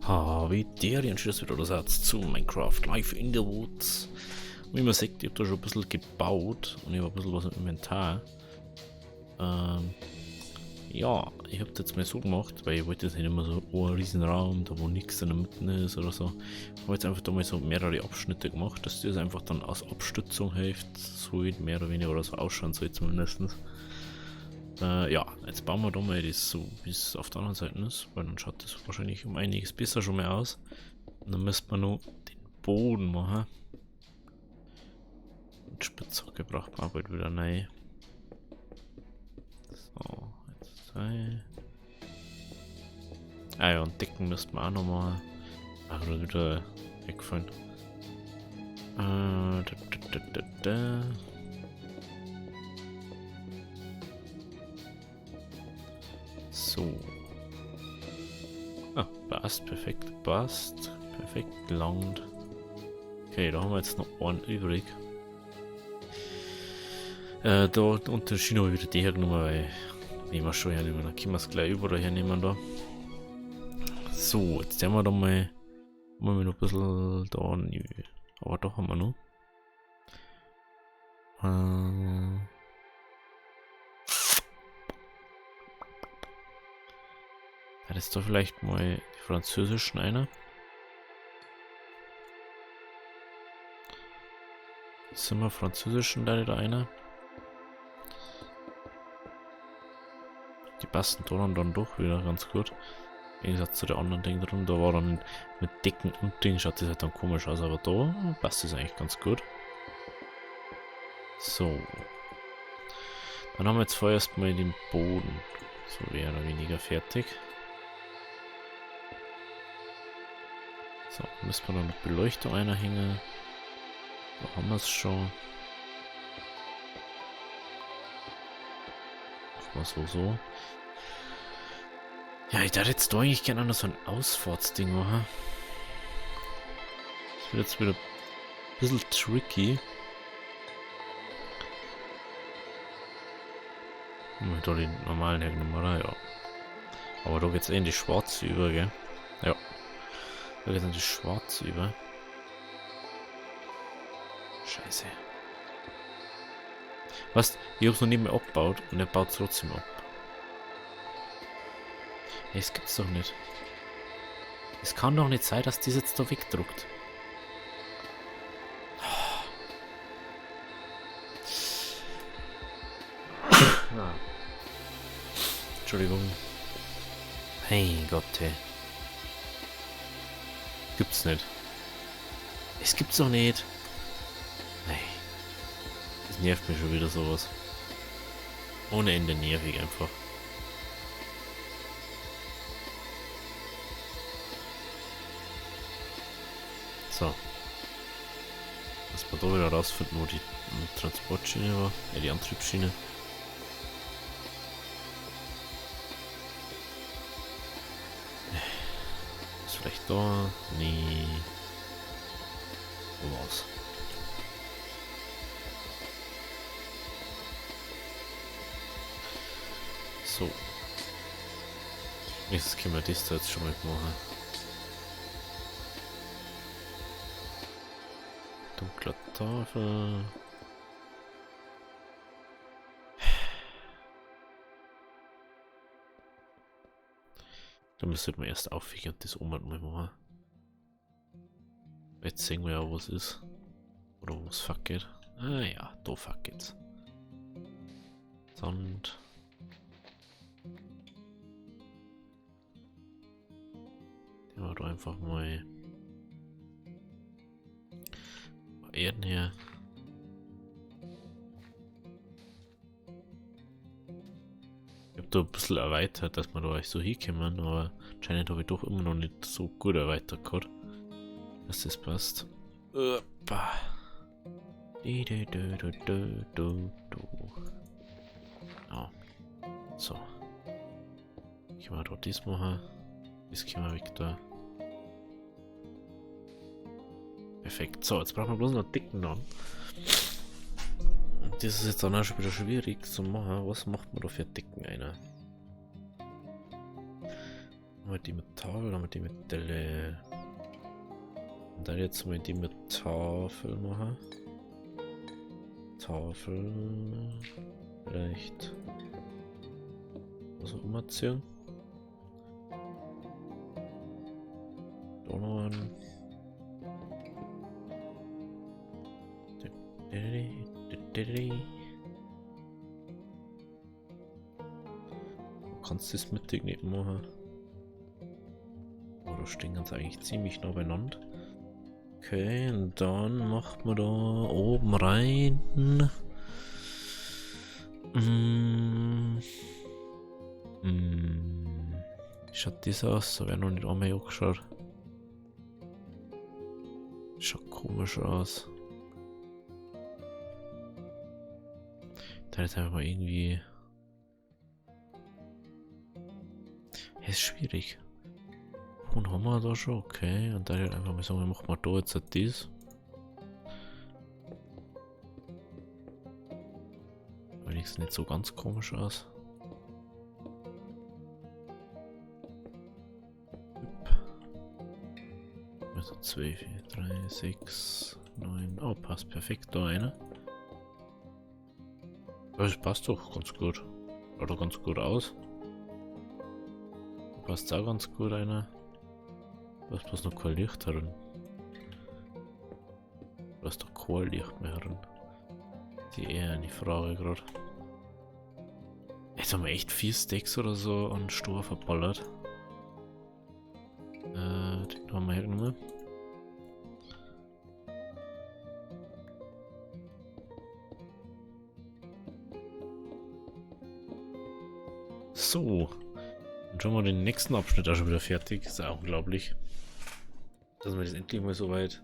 Habitäre und schön, dass wieder da seid zu Minecraft Life in the Woods. Und wie man sieht, ich hab da schon ein bisschen gebaut und ich hab ein bisschen was im Inventar. Ja, ich hab das jetzt mal so gemacht, weil ich wollte jetzt nicht immer so einen riesen Raum, da wo nichts in der Mitte ist oder so. Ich hab jetzt einfach da mal so mehrere Abschnitte gemacht, dass das einfach dann als Abstützung hilft, so mehr oder weniger oder so ausschauen soll zumindest. Ja, jetzt bauen wir da mal das so, wie es auf der anderen Seite ist, weil dann schaut das wahrscheinlich um einiges besser schon mal aus. Und dann müsste man noch den Boden machen. Und Spitzhacke braucht man auch bald wieder neu. So, jetzt 2. Ah ja, und Decken müsste man auch noch machen. Ach, oder wieder wegfallen. Da, da, da, da, da. So. Ah, passt, perfekt, passt. Perfekt, langt. Okay, da haben wir jetzt noch einen übrig. Da unter Schiene habe ich wieder die hergenommen, weil nehmen wir schon hernehmen. Dann können wir es gleich überall hernehmen da. So, jetzt haben wir da mal, haben wir noch ein bisschen da, nö. Aber da haben wir noch. Ja, das ist doch vielleicht mal die französischen einer. Sind wir französischen da da einer? Die passen da dann doch wieder ganz gut. Im Gegensatz zu der anderen Ding drin, da war dann mit Decken und Ding, schaut das halt dann komisch aus, aber da passt das eigentlich ganz gut. So. Dann haben wir jetzt vorerst mal den Boden so mehr oder weniger fertig. So, müssen wir dann noch Beleuchtung einhängen. Da haben wir's schon. Machen wir so, so. Ja, ich dachte jetzt da eigentlich gerne noch so ein Ausfahrtsding machen. Das wird jetzt wieder ein bisschen tricky. Haben wir da den normalen hergenommen, oder? Ja. Aber da geht's eh in die schwarze über, gell? Ja. Da geht's in die schwarze über. Scheiße. Was? Ich hab's noch nicht mehr abgebaut und er baut trotzdem ab. Ey, das gibt's doch nicht. Es kann doch nicht sein, dass das jetzt da wegdruckt. Ah. Entschuldigung. Hey Gott, hey. Gibt's nicht. Es gibt's doch nicht. Nee. Das nervt mich schon wieder sowas. Ohne Ende nervig einfach. So. Lass mal da wieder rausfinden, wo die Transportschiene war. Ja, die Antriebsschiene. Ist vielleicht da? Nee. Wo war's? So. Nächstes können wir das da jetzt schon mal machen. Dunkler Tafel. Da müsste man erst aufwiegen und das oben mal machen. Jetzt sehen wir ja, wo es ist. Oder wo es fuck geht. Ah ja, da fuck geht's. Sand. Nehmen wir da einfach mal Erden her. Ich hab da ein bisschen erweitert, dass wir da eigentlich so hinkommen, aber anscheinend hab ich doch immer noch nicht so gut erweitert gehabt, dass das passt. Opa. Du, du, du, du, du, du, du. Ja. So. Können wir da das machen? Das können wir weg da. Perfekt. So, jetzt brauchen wir bloß noch Decken dann. Und das ist jetzt dann auch schon wieder schwierig zu machen. Was macht man da für Decken einer? Haben wir die mit Tafel, haben wir die mit Delle. Und dann jetzt mal die mit Tafel machen. Tafel. Vielleicht. Was auch immer ziehen. Da noch einen. Du kannst das mittig nicht machen. Oh, da stehen ganz eigentlich ziemlich nah beieinander. Okay, und dann macht man da oben rein. Wie schaut das aus? Da habe ich noch nicht einmal angeschaut. Schaut komisch aus. Da ist einfach mal irgendwie. Es ist schwierig. Und haben wir da schon? Okay. Und da halt einfach mal sagen, wir machen mal da jetzt halt das. Wenigstens nicht so ganz komisch aus. Also 2, 4, 3, 6, 9. Oh, passt perfekt da einer. Das passt doch ganz gut. Schaut doch ganz gut aus. Passt auch ganz gut einer. Da ist bloß noch kein Licht drin. Da ist doch kein Licht mehr drin. Die eher eine Frage gerade. Jetzt haben wir echt 4 Stacks oder so an Stor verballert. Den haben wir hergenommen. So. Und schon mal den nächsten Abschnitt auch schon wieder fertig. Ist ja unglaublich, dass wir das endlich mal so weit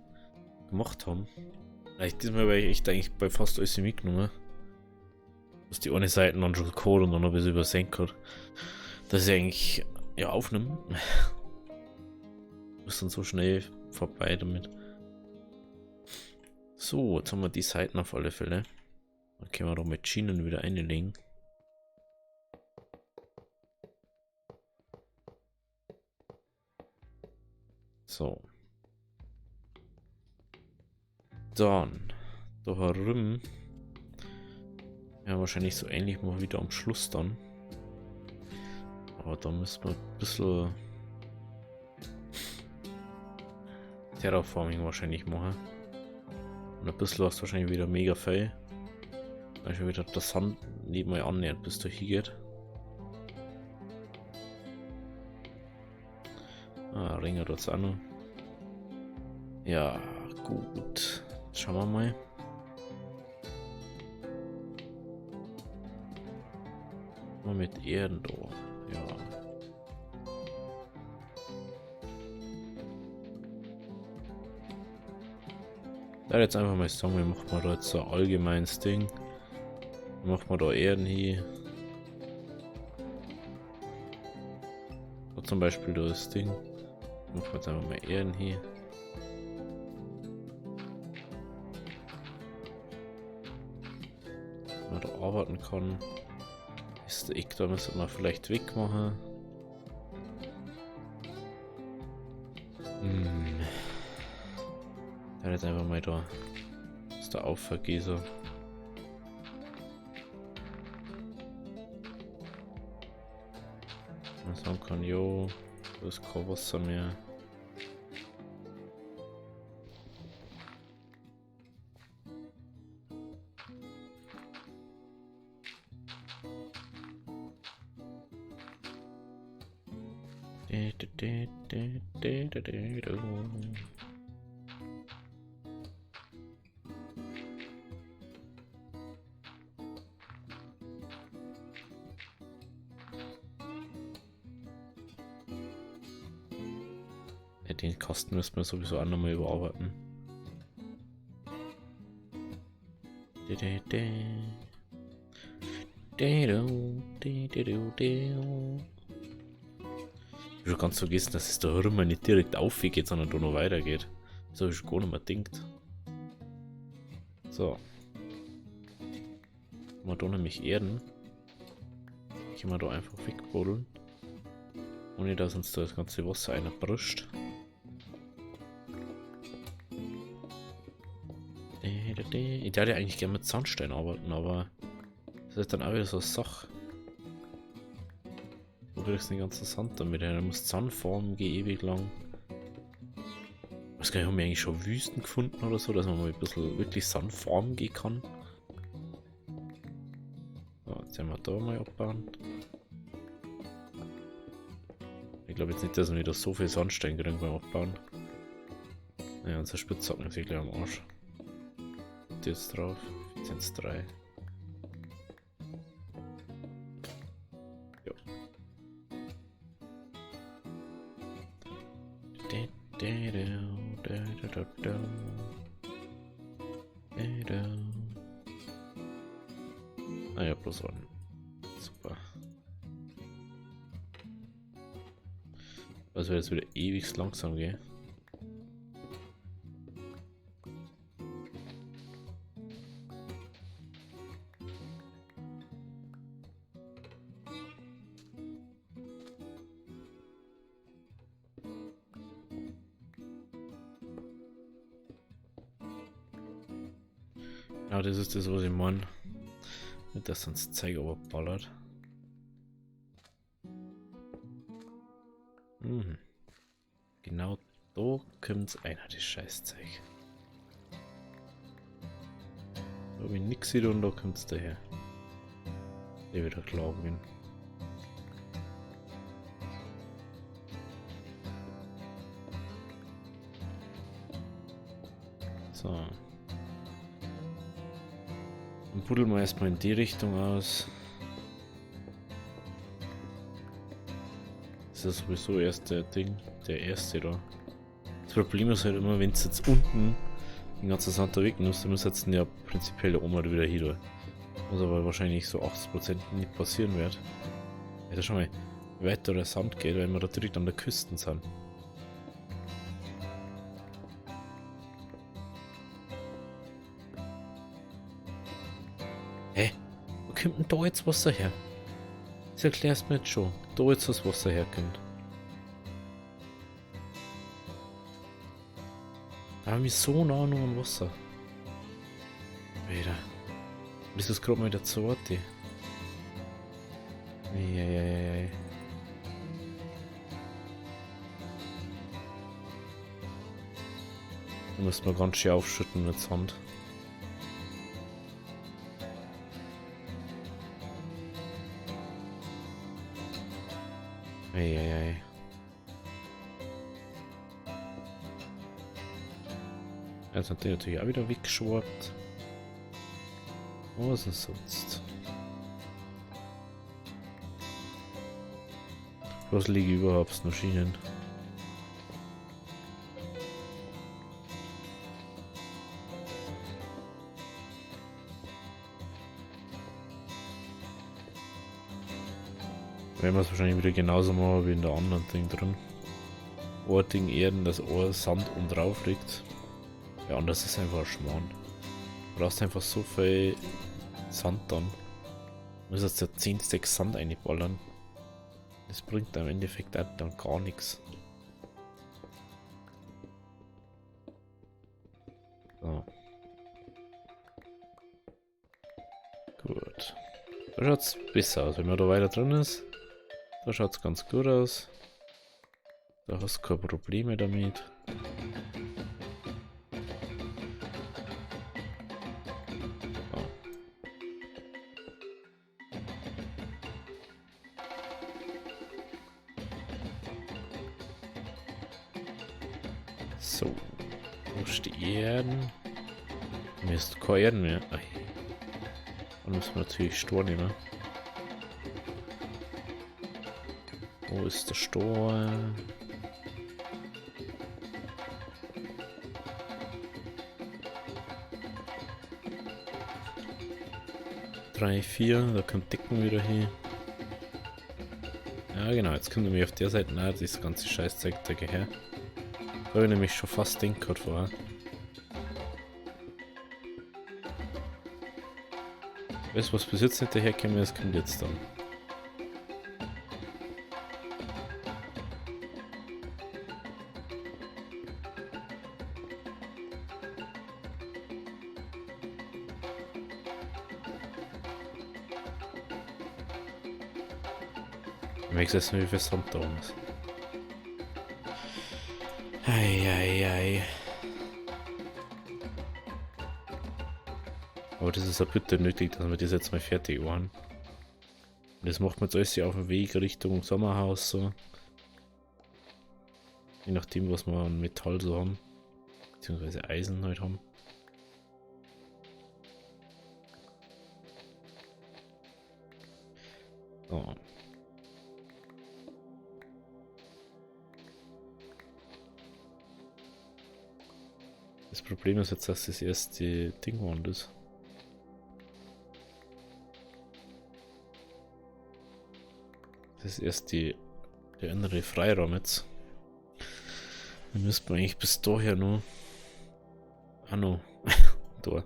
gemacht haben. Vielleicht diesmal war ich echt eigentlich bei fast alles mitgenommen. Dass die eine Seite dann schon geholt und dann noch ein bisschen übersenkt hat. Dass ich eigentlich ja aufnehme. Ist dann so schnell vorbei damit. So, jetzt haben wir die Seiten auf alle Fälle. Dann können wir doch mit Schienen wieder einlegen. So. Dann, da herum. Ja, wahrscheinlich so ähnlich mal wieder am Schluss dann. Aber da müssen wir ein bisschen Terraforming wahrscheinlich machen. Und ein bisschen was wahrscheinlich wieder mega viel. Dann schon wieder der Sand nicht mal annähernd bis da hingeht. Ah, Ringer tut's auch noch. Ja, gut. Schauen wir mal. Mal mit Erden da. Ja. Da jetzt einfach mal sagen, wir machen mal da jetzt so ein allgemeines Ding. Machen wir da Erden hier. So zum Beispiel da das Ding. Machen wir jetzt einfach mal Erden hier. Wenn man da arbeiten kann. Ist der Eck da, müssen wir vielleicht wegmachen. Dann jetzt einfach mal da. Ist der Aufvergeser. Man sagen kann, jo, da ist kein Wasser mehr. Ja, den Kasten müssen wir sowieso auch nochmal überarbeiten. Ich hab schon ganz vergessen, dass es da immer nicht direkt aufgeht, sondern da noch weitergeht. Das hab ich schon gar nicht mehr gedacht. So. Mal da nämlich Erden. Können wir da einfach wegbuddeln. Ohne dass uns da das ganze Wasser einbrischt. Ich würde ja eigentlich gerne mit Sandstein arbeiten, aber das ist dann auch wieder so eine Sache. Wo kriegst du den ganzen Sand damit her? Da muss Sand farmen gehen, ewig lang. Ich weiß gar nicht, haben wir eigentlich schon Wüsten gefunden oder so, dass man mal ein bisschen wirklich Sand farmen gehen kann. So, jetzt werden wir da mal abbauen. Ich glaube jetzt nicht, dass wir wieder so viel Sandstein kriegen beim Abbauen. Naja, unser Spitzhacken ist wirklich am Arsch. Und jetzt drauf. Effizienz 3. Jo. Naja, plus 1. Super. Also wird jetzt wieder ewig langsam gehen. Ja, das ist das, was ich meine. Nicht, dass sonst Zeug überballert. Mhm. Genau da kommt's einer, das Scheißzeug. Da hab ich nix wieder und da kommt's daher. Ich wieder klar bin. So. Dann buddeln wir erstmal in die Richtung aus. Das ist sowieso erst der Ding, der erste da. Das Problem ist halt immer, wenn du jetzt unten den ganzen Sand da wegnimmst, dann musst du jetzt ja prinzipiell da oben halt wieder hin. Was aber wahrscheinlich so 80% nicht passieren wird. Also schau mal, wie weit da der Sand geht, weil wir da direkt an der Küste sind. Hä? Wo kommt denn da jetzt Wasser her? Das erklärst du mir jetzt schon. Da jetzt das Wasser herkommt. Da haben wir so nah noch am Wasser. Wieder. Und das ist gerade mal der zweite. Eieieiei. Da muss man ganz schön aufschütten mit Sand. Eieiei. Jetzt hat der natürlich auch wieder weggeschwappt. Was ist sonst? Was liege überhaupt noch Schienen? Werden wir es wahrscheinlich wieder genauso machen wie in der anderen Ding drin. Ein Ding Erden, das ein Sand und drauf liegt. Ja, und das ist einfach ein Schmarrn. Du brauchst einfach so viel Sand dann. Du musst jetzt ja 10 Stacks Sand einballern. Das bringt im Endeffekt auch dann gar nichts. So. Gut. Da schaut's besser aus, wenn man da weiter drin ist. Da schaut's ganz gut aus. Da hast du keine Probleme damit. So. Wo ist die Erden? Mir ist keine Erden mehr. Ei. Dann müssen wir natürlich Stor nehmen. Wo ist der Stor? 3, 4, da kommt Decken wieder hin. Ja genau, jetzt kommt nämlich auf der Seite auch das ganze Scheißzeug da her. Da habe ich nämlich schon fast den gehabt vorher. Weißt du, was bis jetzt nicht dahergekommen ist, kommt jetzt dann. Ich merke jetzt nicht, wie viel Sand da oben ist. Ei, ei, ei. Aber das ist ja bitte nötig, dass wir das jetzt mal fertig machen. Und das macht man jetzt alles hier auf dem Weg Richtung Sommerhaus so. Je nachdem, was wir an Metall so haben. Beziehungsweise Eisen halt haben. So. Das Problem ist jetzt, dass das erste Dingwand ist. Das ist erst der innere Freiraum jetzt. Dann müssten wir eigentlich bis daher noch. Ah, no. Da.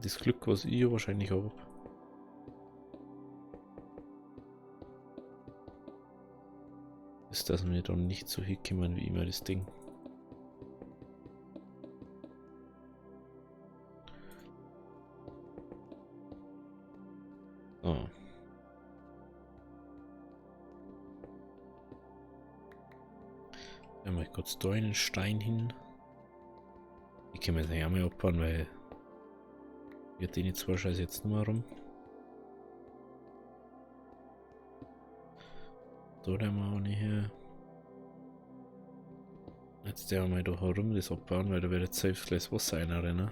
Das Glück, was ich wahrscheinlich hab, ist, dass wir dann nicht so hinkommen wie immer das Ding. So. Dann mach ich kurz da einen Stein hin. Ich kann mir jetzt nicht einmal abbauen, weil wir den jetzt wahrscheinlich jetzt nicht mehr rum. Da der mal auch nicht her. Jetzt der mal da herum das abbauen, weil da wird jetzt selbst gleich das Wasser reinrennen.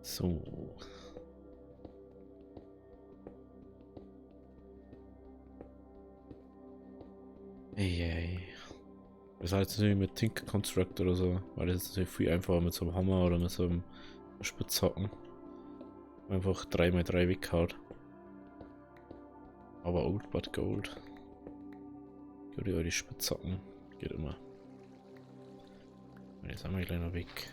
So. Ey, ey. Das heißt natürlich mit Tinker Construct oder so, weil das ist natürlich viel einfacher mit so einem Hammer oder mit so einem Spitzhacken. Einfach 3×3 weghaut. Aber Old but Gold. Gute alte Spitzhacken. Geht immer. Und jetzt haben wir gleich noch weg.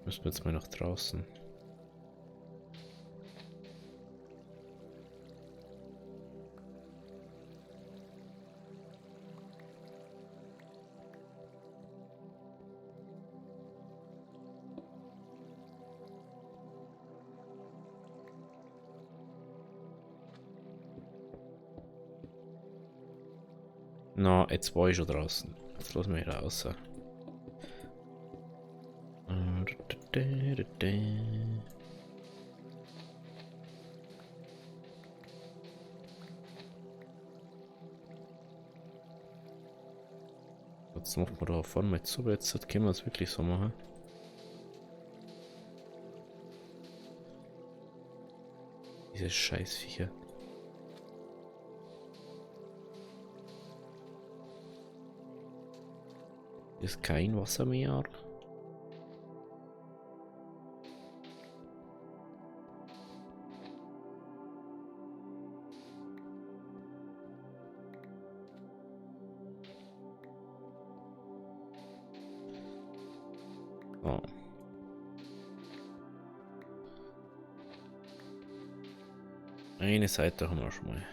Müssen wir jetzt mal nach draußen. Na, jetzt war ich schon draußen. Jetzt lassen wir wieder raus. Jetzt macht man da vorne mal zu, aber jetzt können wir es wirklich so machen. Diese Scheißviecher. Ist kein Wasser mehr. Oh. Eine Seite haben wir schon mal.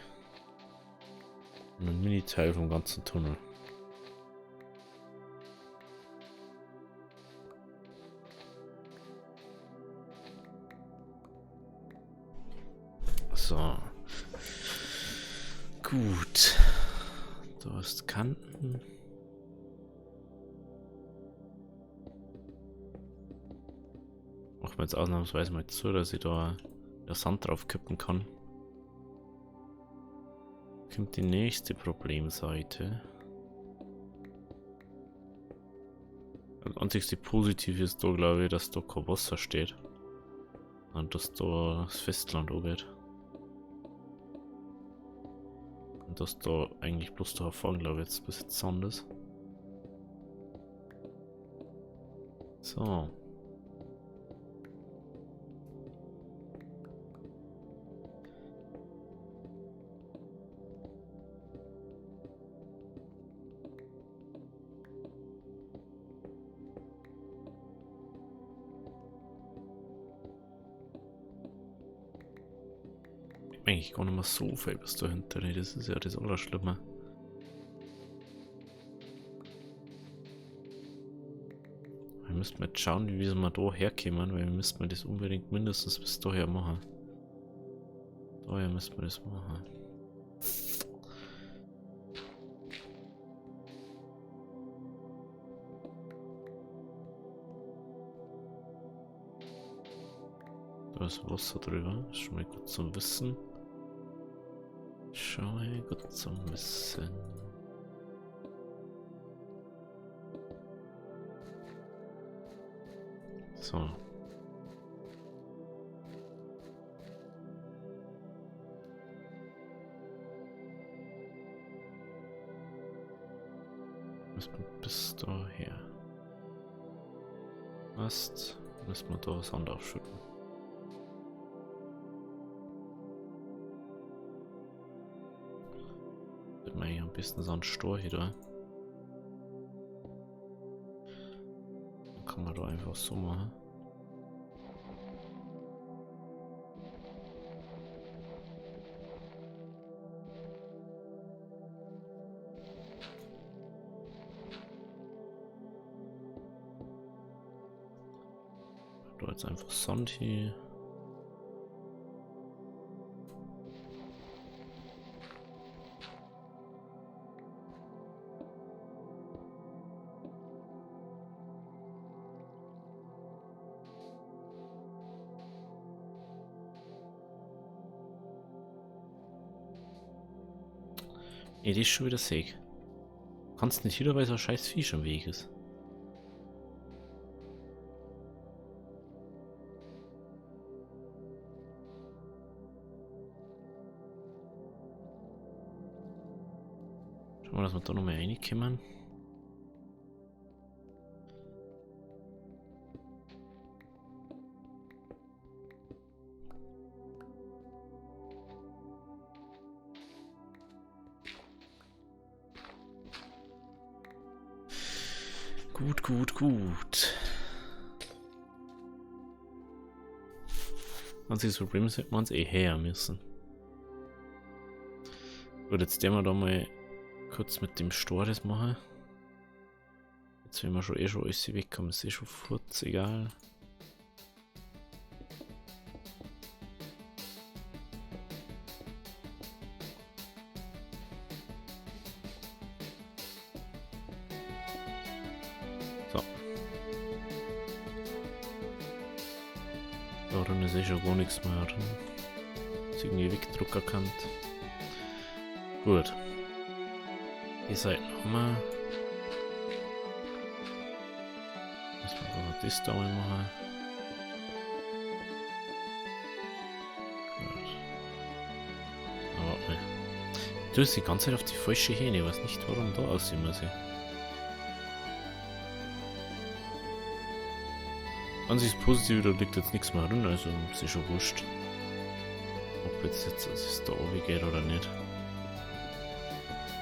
Und ein Mini-Teil vom ganzen Tunnel. So. Gut. Da ist Kanten. Machen wir jetzt ausnahmsweise mal zu, dass ich da der Sand drauf kippen kann. Kommt die nächste Problemseite. Das einzigste Positive ist da, glaube ich, dass da kein Wasser steht. Und dass da das Festland angeht. Und dass da eigentlich bloß da erfahren, glaube ich, jetzt bis jetzt Sand ist. So. Hätte man eigentlich gar nicht mehr so viel bis dahinter. Das ist ja das Allerschlimme. Wir müssten jetzt schauen, wie wir da herkommen, weil wir müssten das unbedingt mindestens bis daher machen. Daher müssen wir das machen. Da ist Wasser drüber, ist schon mal gut zum Wissen. Schon mal gut zum Wissen. So. Müssen wir bis daher. Erst müssen wir da Sand aufschütten. Wird man eigentlich am besten Sandstor hier da. Dann kann man da einfach so machen. Da jetzt einfach Sand hier. Nee, die ist schon wieder sick. Kannst nicht wieder, weil so ein scheiß Viech am Weg ist. Schauen wir, dass wir da nochmal reinkommen. Gut, gut, gut. Einziges Problem ist, hätten wir uns eh her müssen. Gut, jetzt werden wir da mal kurz mit dem Stor das machen. Jetzt, wenn wir schon eh schon alles wegkommen, ist eh schon furz egal. So. Da drin ist eh schon gar nichts mehr drin. Ist irgendwie wegdrucken erkannt. Gut. Die Seiten haben wir. Müssen wir noch das da mal machen. Gut. Aber warte mal. Du bist die ganze Zeit auf die falsche Hähne. Ich weiß nicht, warum da aussehen muss. An sich ist positiv, da liegt jetzt nichts mehr drin, also ist schon wurscht. Ob jetzt es da oben geht oder nicht.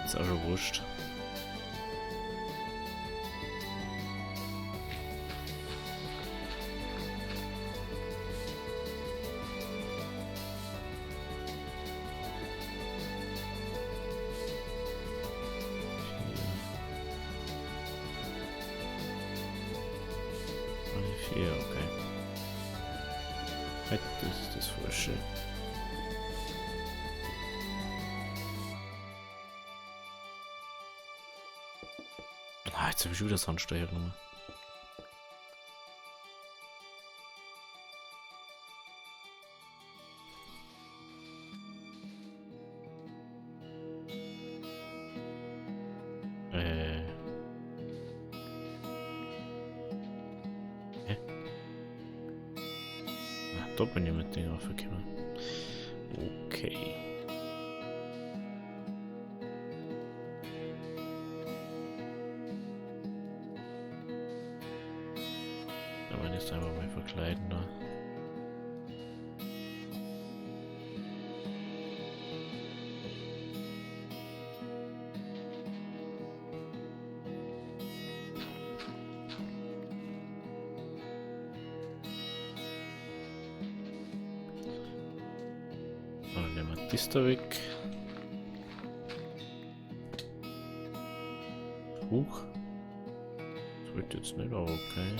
Ist auch schon wurscht. 4, okay. Das ist das Falsche. Ah, jetzt habe ich schon wieder Sandsteuer genommen. Hä? Ach, da bin ich mit dem aufgekommen. Okay. Aber jetzt einfach mal verkleiden da. Dann nehmen wir Das da weg. Huch. Das wollte jetzt nicht, aber okay.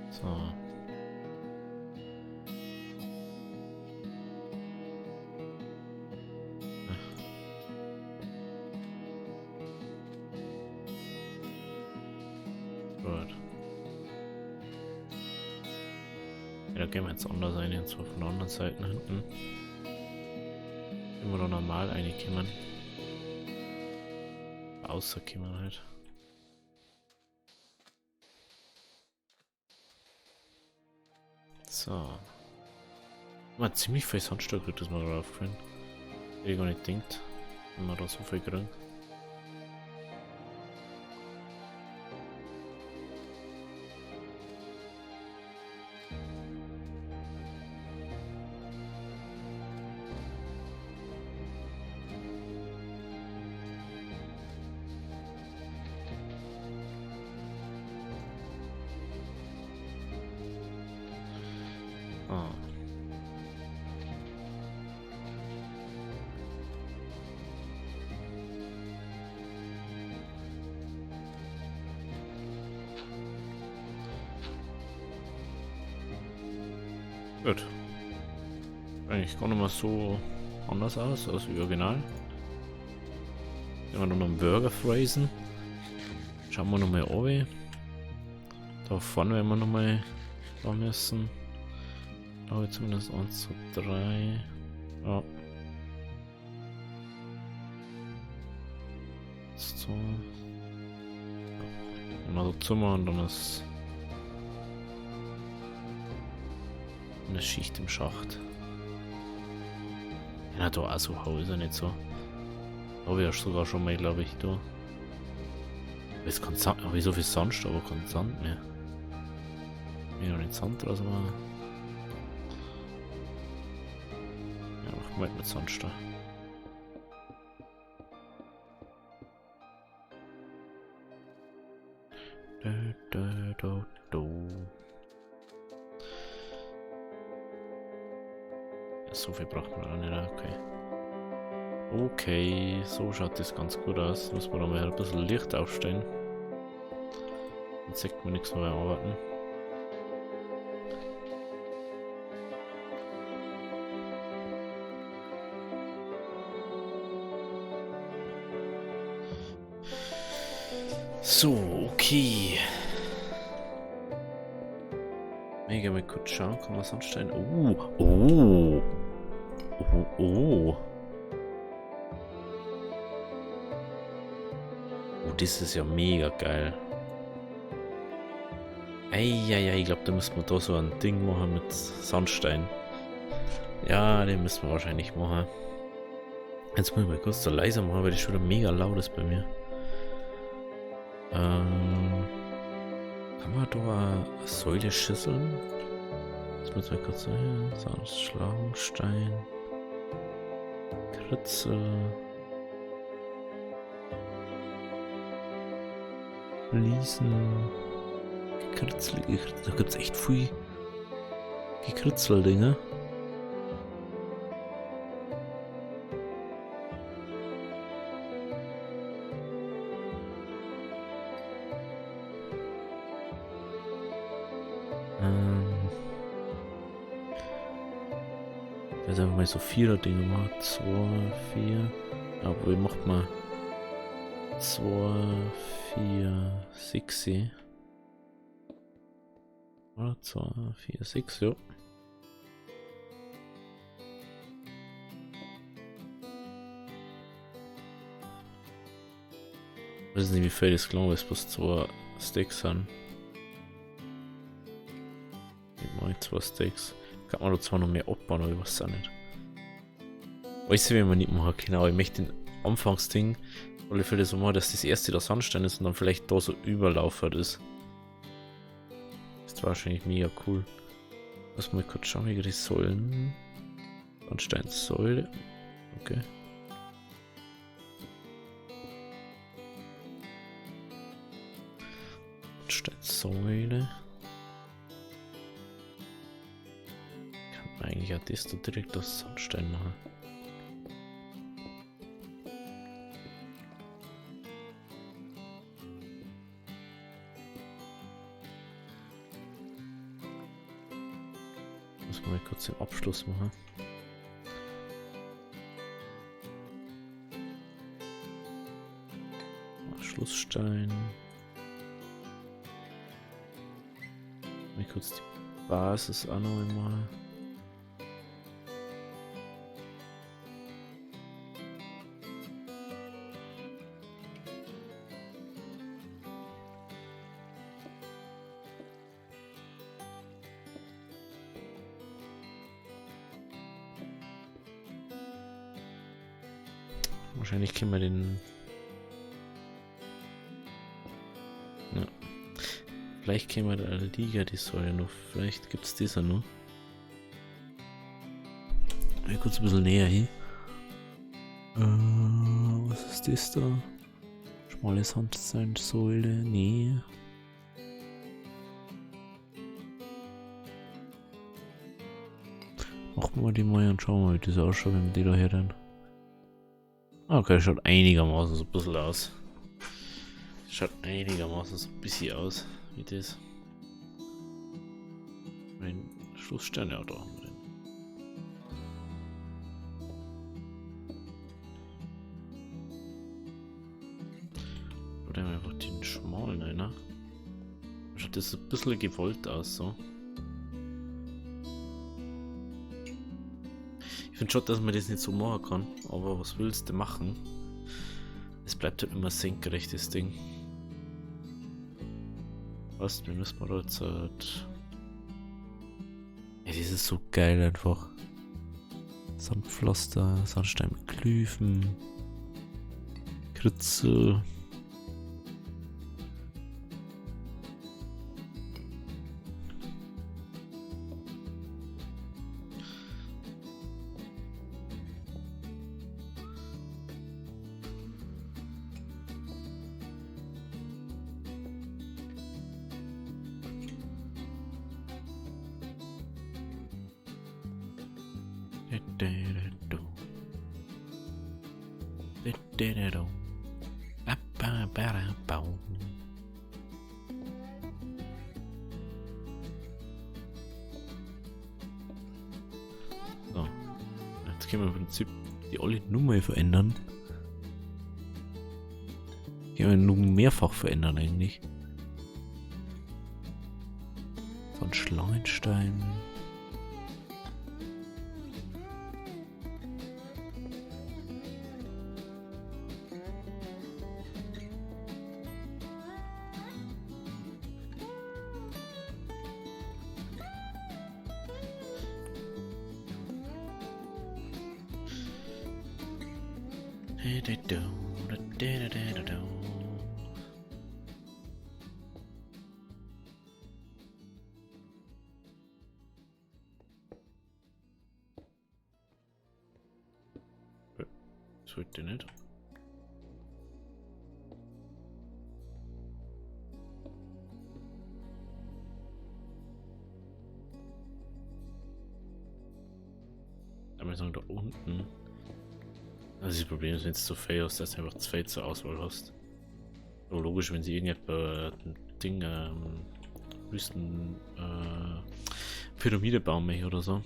So. Gut. Ja, da gehen wir jetzt anders rein, und zwar von der anderen Seite nach hinten. Immer da normal reinkommen. Außer kommen halt. So. Man hat ziemlich viel Sandstein gekriegt, das mir gerade aufgefallen. Hätte ich gar nicht gedacht, wenn wir da so viel kriegen. Ah. Gut. Eigentlich gar nicht mal so anders aus als wie original. Wenn wir noch einen Burger phrasen. Schauen wir nochmal runter. Da vorne werden wir nochmal da müssen. Da habe ich zumindest 1, 2, 3. Ja. 2. Ja. Immer so Zimmer und dann ist eine Schicht im Schacht. Ja, da auch so hau ist ja nicht so. Da hab ich ja sogar schon mal, glaub ich, da. Jetzt kein Sand, hab ich so viel Sandstein, aber kein Sand mehr. Ich noch nicht Sand draus machen. Ja, mach mal mit Sandstein. Da, da, da, da. Ja, so viel braucht man auch nicht, okay. Okay, so schaut das ganz gut aus. Muss man da mal ein bisschen Licht aufstellen. Dann sieht man nichts mehr beim Arbeiten. So, okay. Mega mal kurz schauen, kann man Sandstein. Oh, oh. Oh, oh. Oh, das ist ja mega geil. Eieiei, ich glaub, da müssen wir da so ein Ding machen mit Sandstein. Ja, den müssen wir wahrscheinlich machen. Jetzt muss ich mal kurz so leiser machen, weil das schon wieder mega laut ist bei mir. Kann man da eine Säule schüsseln? Das muss man kurz sagen. Schlagstein. Kritzel. Fliesen. Gekritzel, gekritzel. Da gibt's echt viel Gekritzel-Dinge. Jetzt einfach mal so 4er-Dinge machen. 2, 4. Ja, obwohl macht man 2, 4, 6. Oder 2, 4, 6, ja. Ich weiß nicht, wie viel das gelangt ist, bloß 2 Stacks sind. Ich mache 2 Stacks. Kann man da zwar noch mehr abbauen, aber ich weiß auch nicht. Weiß ich, wie man nicht machen kann, aber ich möchte den Anfangsding, weil ich vielleicht so machen, dass das erste der Sandstein ist und dann vielleicht da so überlaufert ist. Das ist wahrscheinlich mega cool. Lass mal kurz schauen, wie die Säulen. Sandsteinsäule. Okay. Säule. Kann man eigentlich auch das da direkt aus Sandstein machen. Muss man mal kurz den Abschluss machen. Schlussstein. Mal kurz die Basis auch noch einmal. Wahrscheinlich können wir den... Ja. Vielleicht können wir da eine Liga, die Säule noch. Vielleicht gibt's das auch noch. Mal kurz ein bisschen näher hin. Was ist das da? Schmale Sandsteinsäule? Nee. Machen wir die mal und schauen wir mal, wie das ausschaut, wenn wir die da her dann. Okay, schaut einigermaßen so ein bisschen aus. Schaut einigermaßen so ein bisschen aus, wie das. Mein Schlussstern, ja, da haben wir den. Oder haben wir einfach den schmalen einer. Schaut das ein bisschen gewollt aus, so. Ich find schon, dass man das nicht so machen kann, aber was willst du machen? Es bleibt halt immer senkrecht, das Ding. Was? Wir müssen mal da jetzt halt... Ey, das ist so geil einfach. Sandpflaster, Sandstein mit Glyphen, Kritzel. So, jetzt können wir im Prinzip die alle Nummer verändern. Können wir nur mehrfach verändern eigentlich. So ein Schlangenstein. Sollte nicht. Aber ich sage, da unten. Also das Problem ist, wenn es zu viel ist, dass du einfach zwei zur Auswahl hast. Aber logisch, wenn sie irgendetwa ein Ding, Wüsten, Pyramide bauen möchte oder so.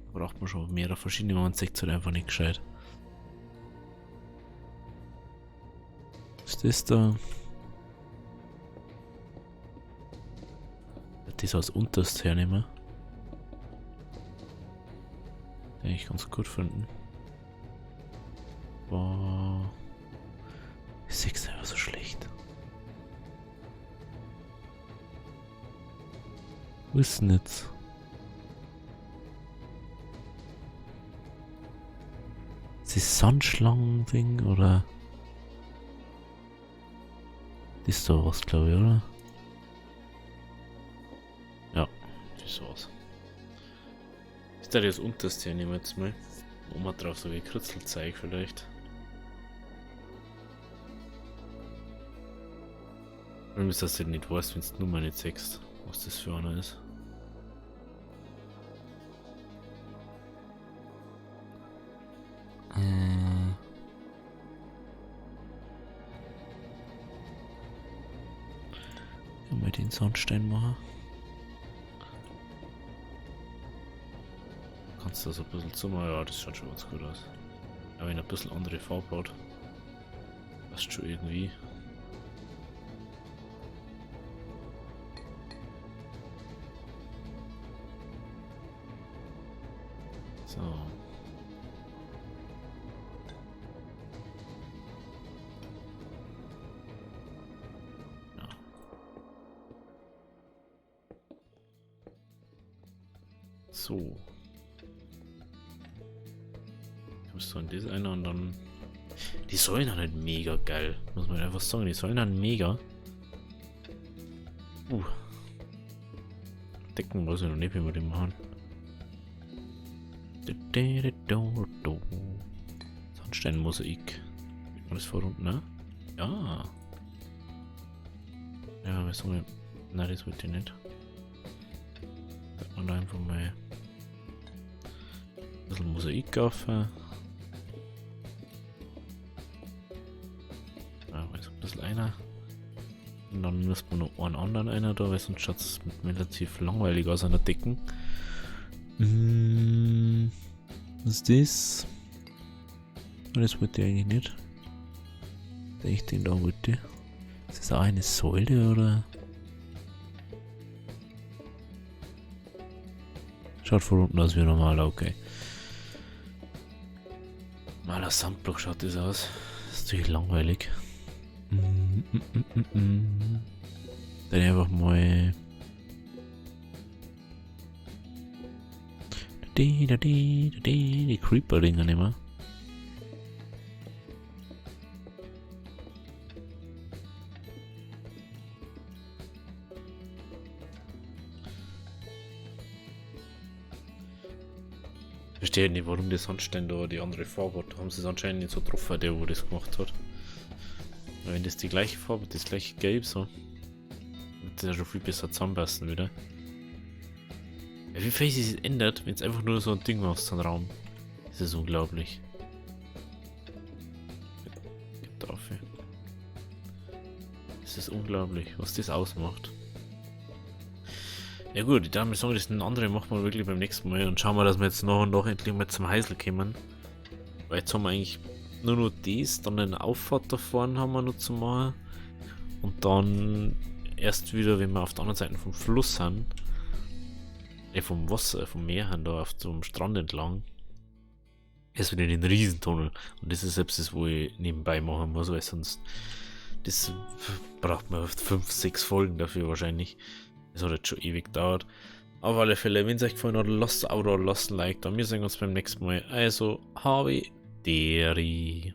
Da braucht man schon mehrere verschiedene, man sieht es halt einfach nicht gescheit. Was ist das da? Das als unterst hernehmen. Den ich ganz gut finden. Boah. Ich seh's einfach so schlecht. Wo ist denn jetzt? Ist das Sandschlangen-Ding oder? Das ist sowas, glaub ich, oder? Ja, das ist sowas. Ist da das unterste, nehmen wir jetzt mal. Oma drauf, so wie Kritzelzeug vielleicht. Warum ist das denn nicht weißt, wenn du die Nummer nicht siehst, was das für einer ist? Mal den Sandstein machen. Kannst du das ein bisschen zumachen? Ja, das schaut schon ganz gut aus. Aber wenn ein bisschen andere Farbe hat, passt schon irgendwie. So. Ja. So. Kommst du an das einer und dann. Die Säulen sind halt mega geil. Muss man einfach sagen, die Säulen sind mega. Decken weiß ich noch nicht, wie wir den machen. Sandsteinmosaik. Sieht man das vor unten, ne? Ja. Ja, wir sagen. Nein, das wollte ich nicht. Sagt man da einfach mal ein bisschen Mosaik auf. Ja, also ein bisschen einer. Und dann müssen wir noch einen anderen einer da, weil sonst schaut es relativ langweilig aus an der Decken. Was ist das? Oh, das wollte ich eigentlich nicht. Ich den da wollte. Ist das auch eine Säule oder? Schaut von unten aus wie normal, okay. Normaler Sandblock schaut das aus. Das ist natürlich langweilig. Dann einfach mal. Die Creeper-Dinger nehmen. Ich verstehe nicht, warum der Sandstein da die andere Farbe hat. Da haben sie es anscheinend nicht so getroffen, der wo das gemacht hat. Aber wenn das die gleiche Farbe, das gleiche Gelb so, wird das ja schon viel besser zusammenpassen wieder. Ja, wie viel sich das ändert, wenn es einfach nur so ein Ding machst, so ein Raum. Das ist unglaublich. Geht auf. Das ist unglaublich, was das ausmacht. Ja gut, ich darf mir sagen, das andere machen wir wirklich beim nächsten Mal und schauen wir, dass wir jetzt noch und noch endlich mal zum Heisel kommen. Weil jetzt haben wir eigentlich nur noch das, dann eine Auffahrt da vorne haben wir noch zu machen. Und dann erst wieder, wenn wir auf der anderen Seite vom Fluss sind, vom Wasser, vom Meer haben, da auf dem Strand entlang, erst wieder in den Riesentunnel. Und das ist selbst das, wo ich nebenbei machen muss, weil sonst, das braucht man 5, 6 Folgen dafür wahrscheinlich. Das hat jetzt schon ewig gedauert. Auf alle Fälle, wenn es euch gefallen hat, lasst ein Abo da, lasst ein Like da. Wir sehen uns beim nächsten Mal. Also, habe Deri.